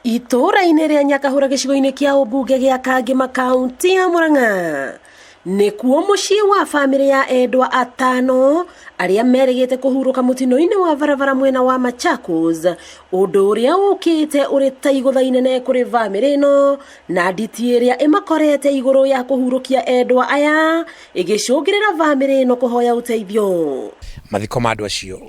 Itũũra-inĩ rĩa Nyakahũra gĩcigo-inĩ kĩa ũmbunge gĩa Kangĩma kaunti ya Murang'a nĩkuo mũciĩ wa bamĩrĩ ya endwa atano arĩa merĩgĩte kũhurũka mũtino-inĩ wa barabara mwena wa Machakos, ũndũ ũrĩa ũkĩte ũrĩ ta igũtha inene kũrĩ bamĩrĩ ĩno na nditi ĩrĩa ĩmakorete igũrũ ya kũhurũkia endwa aya ĩgĩcũngĩrĩra bamĩrĩ ĩno kũhoya ũteithio. Mathiko ma andũ acio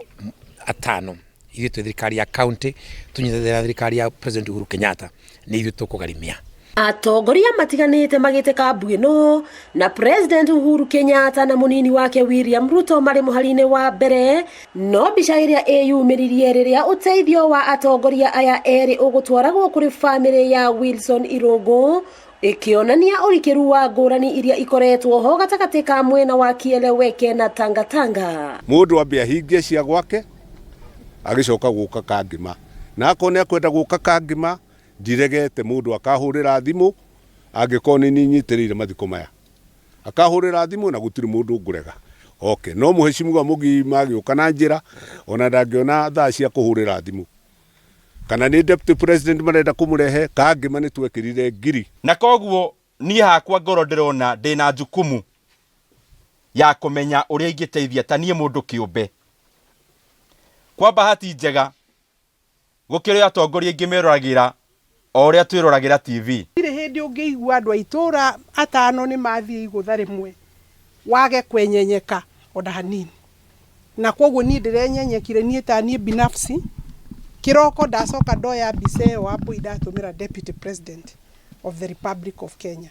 atano ithuĩ twĩ thirikari ya county tũnyitanĩire na thirikari ya President Uhuru Kenyatta nĩ ithuĩ tũkũgarimia. Atongoria matiganĩte magĩte kambu ĩno na President Uhuru Kenyatta na mũnini wake William Ruto marĩ mũhari-inĩ wa mbere, no mbica ĩrĩa ĩyumĩririe rĩrĩa ũteithio wa atongoria aya erĩ ũgũtwaragwo kũrĩ bamĩrĩ ya Wilson Irũngũ ĩkĩonania ũrikĩru wa ngũrani iria ikoretwo ho gatagatĩ ka mwena wa Kieleweke na Tangatanga. Mũndũ ambe ahingie cia gwake agĩcoka gũka Kangĩma, na akorwo nĩ akwenda gũka Kangĩma ndiregete mũndũ akahũrĩra thimũ angĩkorwo nĩ niĩ nyitĩrĩire mathiko maya, akahũrĩra thimũ na gũtirĩ mũndũ ngũrega oke. No mũheshimiwa mũgima agĩũka na njĩra ona ndangĩona thaa cia kũhũrĩra thimũ. Kana nĩ deputy president marenda kũmũrehe, Kangĩma nĩ twekĩrire ngiri. Na koguo niĩ hakwa ngoro ndĩrona ndĩna jukumu ya kũmenya ũrĩa ingĩteithia ta niĩ mũndũ kĩũmbe. Kwa bahati njega gũkĩrĩ atongoria aingĩ meroragĩra o ũrĩa twĩroragĩra TV. Gũtirĩ hĩndĩ ũngĩigua andũ a itũũra atano nĩ mathiĩ igũtha rĩmwe wage kwenyenyeka ona hanini. Na kwoguo niĩ ndĩrenyenyekire niĩ ta niĩ binafsi. Kĩroko ndacoka ndoya mbica ĩyo Wambũi ndatũmĩra Deputy President of the Republic of Kenya.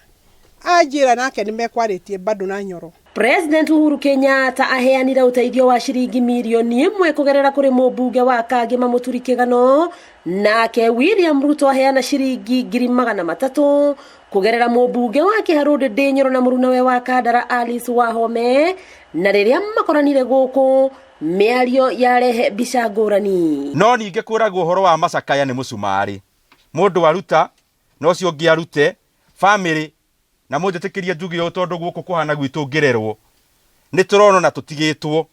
Anjĩra nake nĩ mekwarĩtie bado na Nyoro. President Uhuru Kenyatta aheanire ũteithio wa ciringi mirioni ĩmwe kũgerera kũrĩ mũmbunge wa Kangĩma Mũturi Kĩgano, nake William Ruto aheana ciringi 300,000 kũgerera mũmbunge wa Kĩharũ Ndĩndĩ Nyoro na mũrunawe wa Kandara Alice Wahome, na rĩrĩa makoranire gũkũ mĩario yarehe mbica ngũrani. No ningĩ kwĩragwo ũhoro wa macakaya nĩ mũcumarĩ, mũndũ aruta na ũcio ũngĩ arute, famĩlĩ, na mũnjĩtĩkĩrie njuge ũũ tondũ gũkũ kũhana gwitũ ngĩrerwo, nĩ tũronwo na tũtigĩtwo,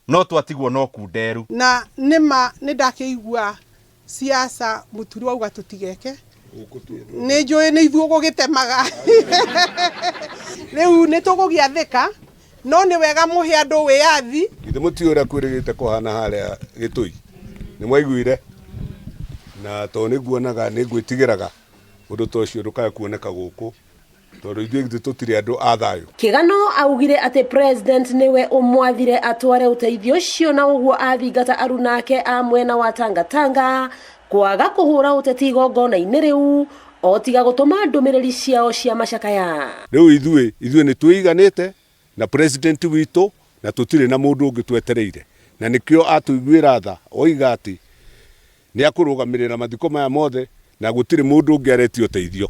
no twatigwo no kunderu. Na nĩ ma nĩ ndakĩigua siasa Mũturi wauga tũtigeke, nĩ njũĩ nĩ ithuĩ ũgũgĩtemaga. Rĩu nĩ tũgũgĩathĩka, no nĩ wega mũhe andũ wĩyathi. Githĩ mũtiũĩ ũrĩa kwĩrĩgĩte kũhana harĩa Gĩtũi? Nĩ mwaiguire? Na tondũ nĩ nguonaga nĩ ngwĩtigĩraga ũndũ ta ũcio ndũkae kuoneka gũkũ, tondũ ithuĩ githĩ tũtirĩ andũ a thayũ. Kĩgano augire atĩ president nĩwe ũmwathire atware ũteithio ũcio na ũguo athingata aruna ake a mwena wa Tangatanga kwaga kũhũra ũteti igongona-inĩ rĩu o tiga gũtũma ndũmĩrĩri ciao cia macakaya. Rĩu ithuĩ ithuĩ nĩ twĩiganĩte na president witũ na tũtirĩ na mũndũ ũngĩ twetereire, na nĩkĩo atũiguĩra tha oiga atĩ nĩ akũrũgamĩrĩra mathiko maya mothe na gũtirĩ mũndũ ũngĩ aretia ũteithio,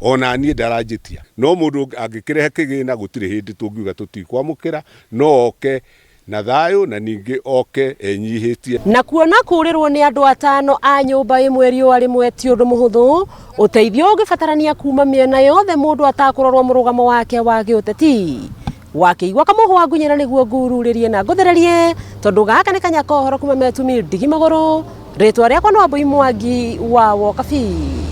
ona niĩ ndaranjĩtia. No mũndũ angĩkĩrehe kĩgĩna gũtirĩ hĩndĩ tũngiuga tũtikwamũkĩra, no oke na thayũ na ningĩ oke enyihĩtie. Na kuona kũũrĩrwo nĩ andũ atano a nyũmba ĩmwe riũa rĩmwe ti ũndũ mũhũthũ, ũteithio ũngĩbatarania kuma mĩena yothe mũndũ atakũrorwo mũrũgamo wake wa gĩũteti. Wakĩigua kamũhwa ngunyĩra nĩguo ngururĩrie na ngũthererie, tondũ gaka nĩ kanya ka ũhoro kuma Metumi ndigi magũrũ, rĩtwa rĩakwa nĩ Wambui Mwangi wa Wokabi.